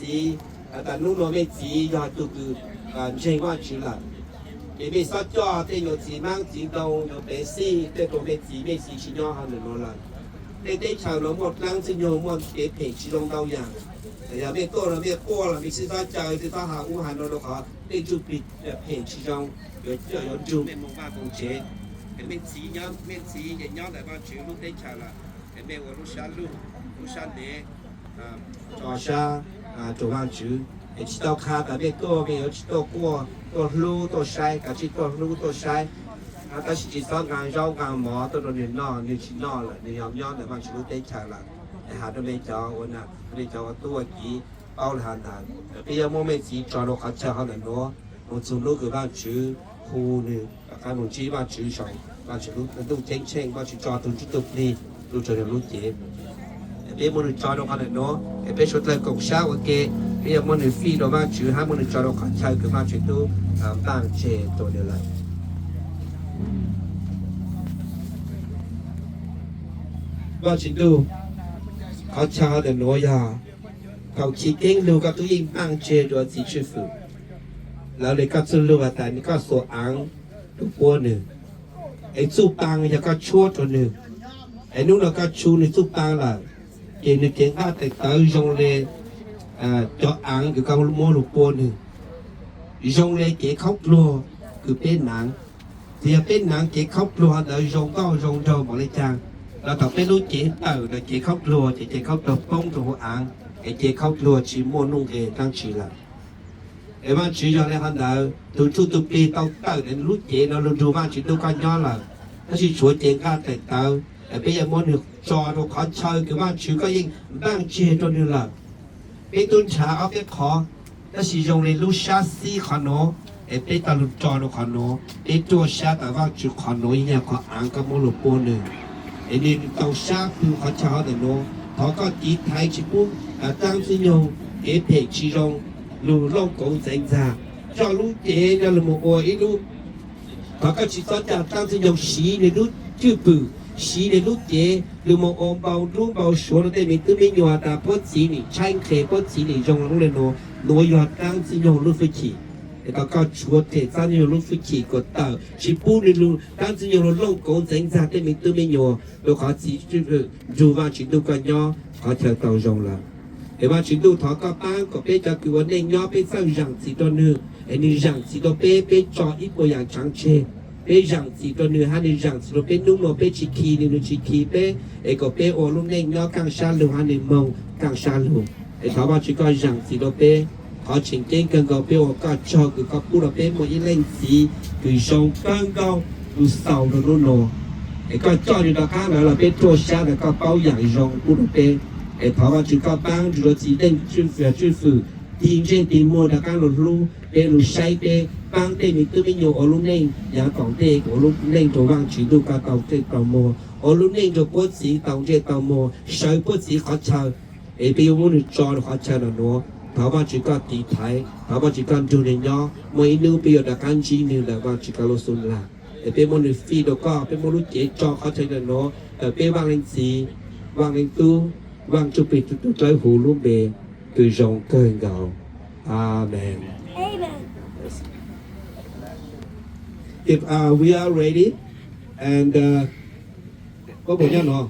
txiv, has tas hnub no mej txiv yog tug kws ntseeg Vaajtswv lawm, ces mej xob coj tej nyuag txiv hmab txiv ntoo yuav pev xij tej rua mej txiv, mej txiv tsi nyob hov ntawm nuav lawm. Tej teb chaws nuav muaj dlaab ntxwg nyoog, muaj kev phem tsi zoo ntau yaam. Yog mej tuaj los mej quaj los mej tsi xob caw, tsi xob has ub has no rua qhov tej ntsuj plig phem tsi zoo yuav coj yuav nrug mej moog vaaj moog tsev. Es mej txiv nyob, mej txiv ces nyob ntawm Vaajtswv lub teb chaws lawm, es mej ua lub sab lug, lub sab ntev, tso sab rua Vaajtswv. Es tsi tau qha tas mej tuaj mej yuav tsi tuaj quaj, tuaj hlub tuaj saib, kav tsij tuaj hlub tuaj saib. Tab sis tsi xob nqaa zaub nqaa mov tuaj rua nwg noj, nwg tsi noj lawm, nwg yog nyob ntawm Vaajtswv lub teb chaws lawm. Es has rua mej cov ua, mej cov ua tub ua kiv paub le hov ntawd, peb yuav muab mej txiv tso rua qhov chaw hov ntawm nuav, moog txug hnub kws Vaajtswv hu nwg rov qaab moog ntsib Vaajtswv saum Vaajtswv lub ntuj ceeb tsheej, Vaajtswv tso tug ntsuj tug plig lug rua nwg lub cev. Peb muab nwg tso rua qhov ntawm nuav, es peb suav dlawg koom sab ua ke, peb yuav muab nwg fij rua Vaajtswv hab muab nwg tso rua qhov chaw kws Vaajtswv tub npaaj tseg rua nwg lawm. Vaajtswv ntuj, qhov chaw ntawm nuav yog thaum chiv keeb lug koj tub yeej npaaj tseg rua txiv Tswj Fwm. Lawv le koj txuj lug has tas koj xuas aav lug puab nwg, es txuj paa yog koj tshuab rua nwg. Es nub no koj tshu nwg txuj paa lawm, ces nwg kev nqaj tes tawv zoo le cov aav kws koj muab lug puab nwg, zoo le kev khaub dluag kws peb naav. Txawm yog peb naav kev khaub dluag ntawd zoo nkauj zoo nraug npaum le caag, los thaum peb lub cev tawm ntawm kev khaub dluag ces cev khaub dluag poob rua huv aav, es cev khaub dluag tsi muaj nuj nqes dlaab tsi lawm. Es Vaajtswv yog le hov ntawd, tug ntsuj tug plig tau tawm ntawm lub cev no lug nrug Vaajtswv ntuj koj nyob lawm, tab sis tshuav cev nqaj tes tawv, es peb yuav muab nwg tso rua qhov chaw kws Vaajtswv koj yeej npaaj tseg rua nwg lawm. Peb tub nrhav ob peb qhov, tab sis zoo le lub sab xib qhov nuav, es peb tau lug tso rua qhov nuav, peb ruaj sab tas Vaajtswv qhov nuav yeej yog qhov aav koj muab lug puab nwg, es nwg tau sab pw qhov chaw hov ntawm nuav. Thov koj tiv thaiv tsi pub dlaab ntxwg nyoog kev phem tsi zoo lug looj kauv ntxeev ntxag, coj lub cev no lug moog ua ib lub Thov koj tsi txhob coj dlaab ntxwg nyoog siv nwg lub cwj pwm, siv nwg lub cev lug moog ua npau nruab npau suav rua tej me tub me nyuam tas puab txiv nim tshaib nqhis, puab txiv nim zoo lub le nuav. Nuav yog dlaab ntxwg nyoog lub hwj chim, es thov koj tshuav dlaab ntxwg nyoog lub hwj chim kuas tawm tsi pub nwg lug dlaab ntxwg nyoog lug looj kauv ntxeev ntxag tej me tub me nyuam, rua qhov txiv nrug Vaajtswv ntuj koj nyob qhov chaw tau zoo lawm. Es Vaajtswv ntuj thov koj paab kuas peb cov kws ua neej nyob peb txawj zaam txim rua nwg, es nwg zaam txim rua peb, peb tso ib puas yaam tshaav tseg. Peb zaam txim rua nwg hab nwg zaam txim rua peb, nub nua peb tsi khi nwg, nwg tsi khi peb, es kuas peb ua lub neej nyob kaaj sab lug hab nwg moog kaaj sab lug. Es thov Vaajtswv koj zaam txim rua peb. Qhov tseem ceeb kawg nkaus peb ua koj tsaug kws koj pub rua peb muaj ib leej txiv kws zoo kawg nkaus lug xaus rua nub nua. Es koj coj nwg rov qaab lawm los peb ruaj sab tas koj paub yaam zoo pub rua peb. Es thov Vaajtswv koj paab nrug rua txiv neej Tswj Fwm, Tswj Fwm tig ntsej tig muag rov qaab lug hlub peb, lug saib peb, paab tej me tub me nyuam ua lub neej yaav tom ntej, ua lub neej rua Vaajtswv ntuj koj tau ntsej tau muag, ua lub neej rua puab txiv tau ntsej tau muag, sawv puab txiv qhov chaw. Es peb yuav muab nwg tso rua qhov chaw no nuav. Thov Vaajtswv koj tiv thaiv, thov Vaajtswv koj nrug nwg nyob, muaj ib nub peb yuav rov qaab ntsib nwg lawm Vaajtswv koj lub xub nlag. Es peb muab nwg fij rua koj, peb muab lub cev tso qhov chaw no nuav, tawm peb Vaaj Leej Txiv, Vaaj Leej Tub, Vaaj Ntsuj Plig Tub Dlawb Huv lub npe kws zoo kawg nkaus. Amees. If uh, we are ready, and uh, koj puas nyob no?